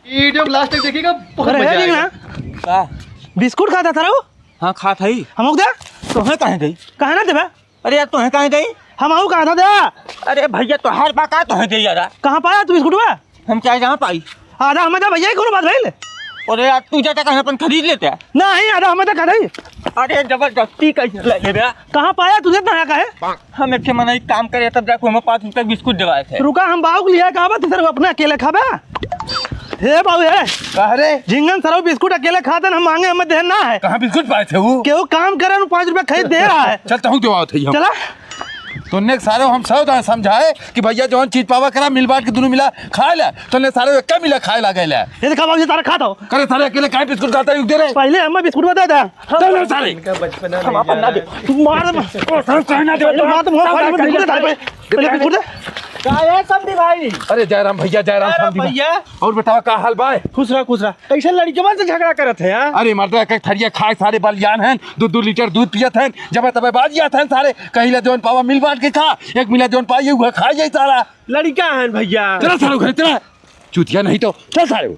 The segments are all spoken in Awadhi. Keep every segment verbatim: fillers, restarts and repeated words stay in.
ये वीडियो को लास्ट तक देखिएगा, बहुत अरे, मजा है आएगा। ना? का? बिस्कुट खाता था रे वो? हाँ, खात हई। हमहू दे। तोहे काहे दई? काहे ना देबे? अरे यार, तोहे काहे दई? हमहू कहा था दे। अरे भैया, तोहार बा का, तोहे दे यार। कहाँ पाया तू बिस्कुटवा? हम चाहे जहाँ पाई। आधा हमें दे भैया, कौन बात भइल? अरे यार, तू जाता कहीं अपन खरीद लेते। नहीं, आधा हमें दे, खरीद। अरे जबरदस्ती कैसे ले लेबे? कहाँ पाया तुझे इतना है काहे? हम एक ठे मनई काम करे, तब जाके हमें पाँच रुपया बिस्कुट देवाए थे। रुका, हम बाऊ के लिए कहा बा, तू तेरे अपने अकेले खाबे? हे बाऊ, हे। कह रे? झिंगन सरऊ बिस्कुट अकेले खाते न, हम मांगे, हमें देना है। कहाँ बिस्कुट पाए थे वो? केहू काम करे न, पाँच रुपया खरीद दे रहा है। चल, तहूँ देवाओ थे हम। चला। तोने सारे हम सब दाएं समझाए कि भैया जौन चीज पावा करा, मिल बांट के दुनू मिला खाए ला। तोने सारे एक मिला खाए ला गए ला। ये देखा बाबू, ये सारा खाता हो। करे सारे अकेले काहे बिस्कुट खाता है, दे रे। पहले हमें बिस्कुट बता दे। चल रे सारे। इनका बचपना हम नहीं अपन जा ना रहा दे। है। तू मार, मार। ओ, सारे, सारे ना दे। पहले मार तो मुंह फाड़, बिस्कुट दे, पहले बिस्कुट दे। का है समधी भाई? अरे जय राम भैया, जय राम अरे समधी भाई। भैया। और बतावा का हाल बा? खुश रहा, खुश रहा। कैसे लड़िकवन से झगड़ा करत है यार? अरे मर्दा, एक एक थरिया खाए सारे बलियान हैं, दो दो लीटर दूध पियत हैं, जब तब बाज जात हैं सारे। कहीं ला जौन पावा मिल बांट के खा, एक मिला जौन पाइए वह खा जाए सारा। लड़िका हैं भैया। चला सारे घरे, चला। चूतिया नहीं तो, चल सारे।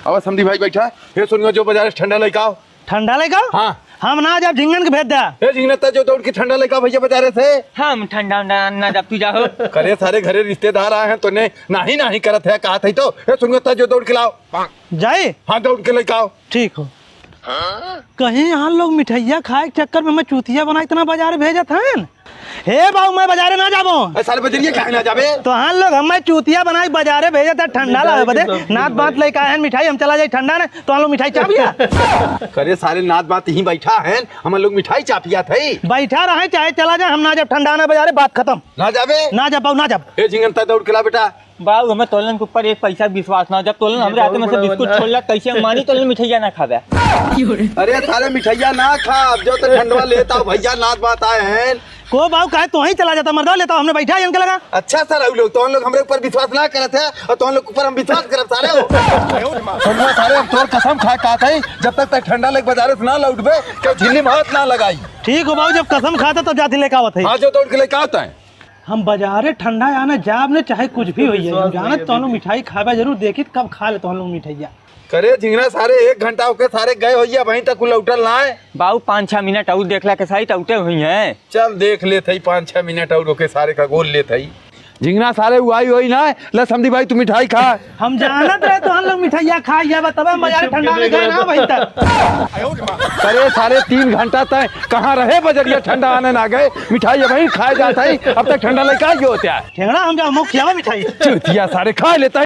अब समधी भाई बैठा, हे सोनिया जो बाजार से ठंडा लेके आओ। ठंडा लेके आओ? हाँ। हम ना जब झिंगन के भेज दे। हे झिंगन, ता जो दौड़ के ठंडा लेके आओ भैया बाजारे से। हम ठंडा उंडा ना जब तू जाहो। करे सारे घरे रिश्तेदार आए हैं, तोने नाही नाही करत है, कहा था तो। हे सोनिया, ता जो दौड़ के लाओ। जाई? हाँ, दौड़ के लेके आओ। ठीक हो। कहीं यहाँ लोग मिठाइया खाए के चक्कर में हमें चूतिया बना इतना बाजार भेजत हैं। हे बाऊ, मैं बाजारे ना जाबो। ए, सारे बजरिया काहे ना जाबे? तो हाँ लोग हमें चूतिया बनाई बाजारे भेजत है, ठंडा लावे बदे। नात बात लेके आए हैं मिठाई, हम चला जाई ठंडा ने, तो हाँ लोग मिठाई चाप लिया। करे सारे नात बात यहीं बैठा है, हम लोग मिठाई चापिया थे। बैठा रहे चाहे चला जाए, हम ना जब ठंडा ना बाजारे, बात खत्म। ना जाबे? ना जब बाऊ, ना जब। ए झिंगन, ता दौड़ के ला बेटा। बाऊ, हमें तोलन के ऊपर एक पैसा विश्वास ना हो। जब तोलन हमरे हाथे में से बिस्कुट छोड़ला, कैसे हम मानी तोलन मिठाइया ना खाबे? अरे सारे मिठाइया ना खा, अब जो तो ठंडवा लेता हो भैया, नात बात आए हैं। को बाऊ, काहे तो वहीं चला जाता मर्दा, लेता हमने बैठा इनके लगा। अच्छा सर, लोग तो हम लोग हमरे ऊपर विश्वास ना करत है और तो हम लोग ऊपर हम विश्वास करत सारे हो। सुनना सारे, अब तोर कसम खा का था, जब तक तक ठंडा लेके बाजारे से ना लौटबे, क्यों झिल्ली में हाथ ना लगाई। ठीक हो बाऊ, जब कसम खाता तब जाती लेके आवत है। हाँ, जो दौड़ के लेके आता है। हम बाजारे ठंडा आने जाब ने, चाहे कुछ भी होइए, हम जानत तोहन लोग मिठाई खाबे जरूर, देखित कब खा ले तोहन लोग मिठाइया। करे झिंगना सारे एक घंटा होके सारे गए होइए, अबहीं तक उ लौटल ना है। बाऊ, पाँच छह मिनट और देखला के साइत औते हुई हैं। चल देख लेत हई पाँच छह मिनट और ओके सारे का गोल लेत हई। झिंगना सारे उ आई होई ना, ले समधी भाई तू मिठाई खा। हम जानत रहे तोहन लोग मिठाइया खा, ये बताबे बाजारे ठंडा में गए ना अबहीं तक। अरे सारे तीन घंटा तय कहाँ रहे बजरिया ठंडा आने ना गए, मिठाई अबहीं खाए जात है, अब तक ठंडा लेके आई होते हैं। ठेंगड़ा हम जा मुख खियावा मिठाई। चूतिया सारे खा लेता है।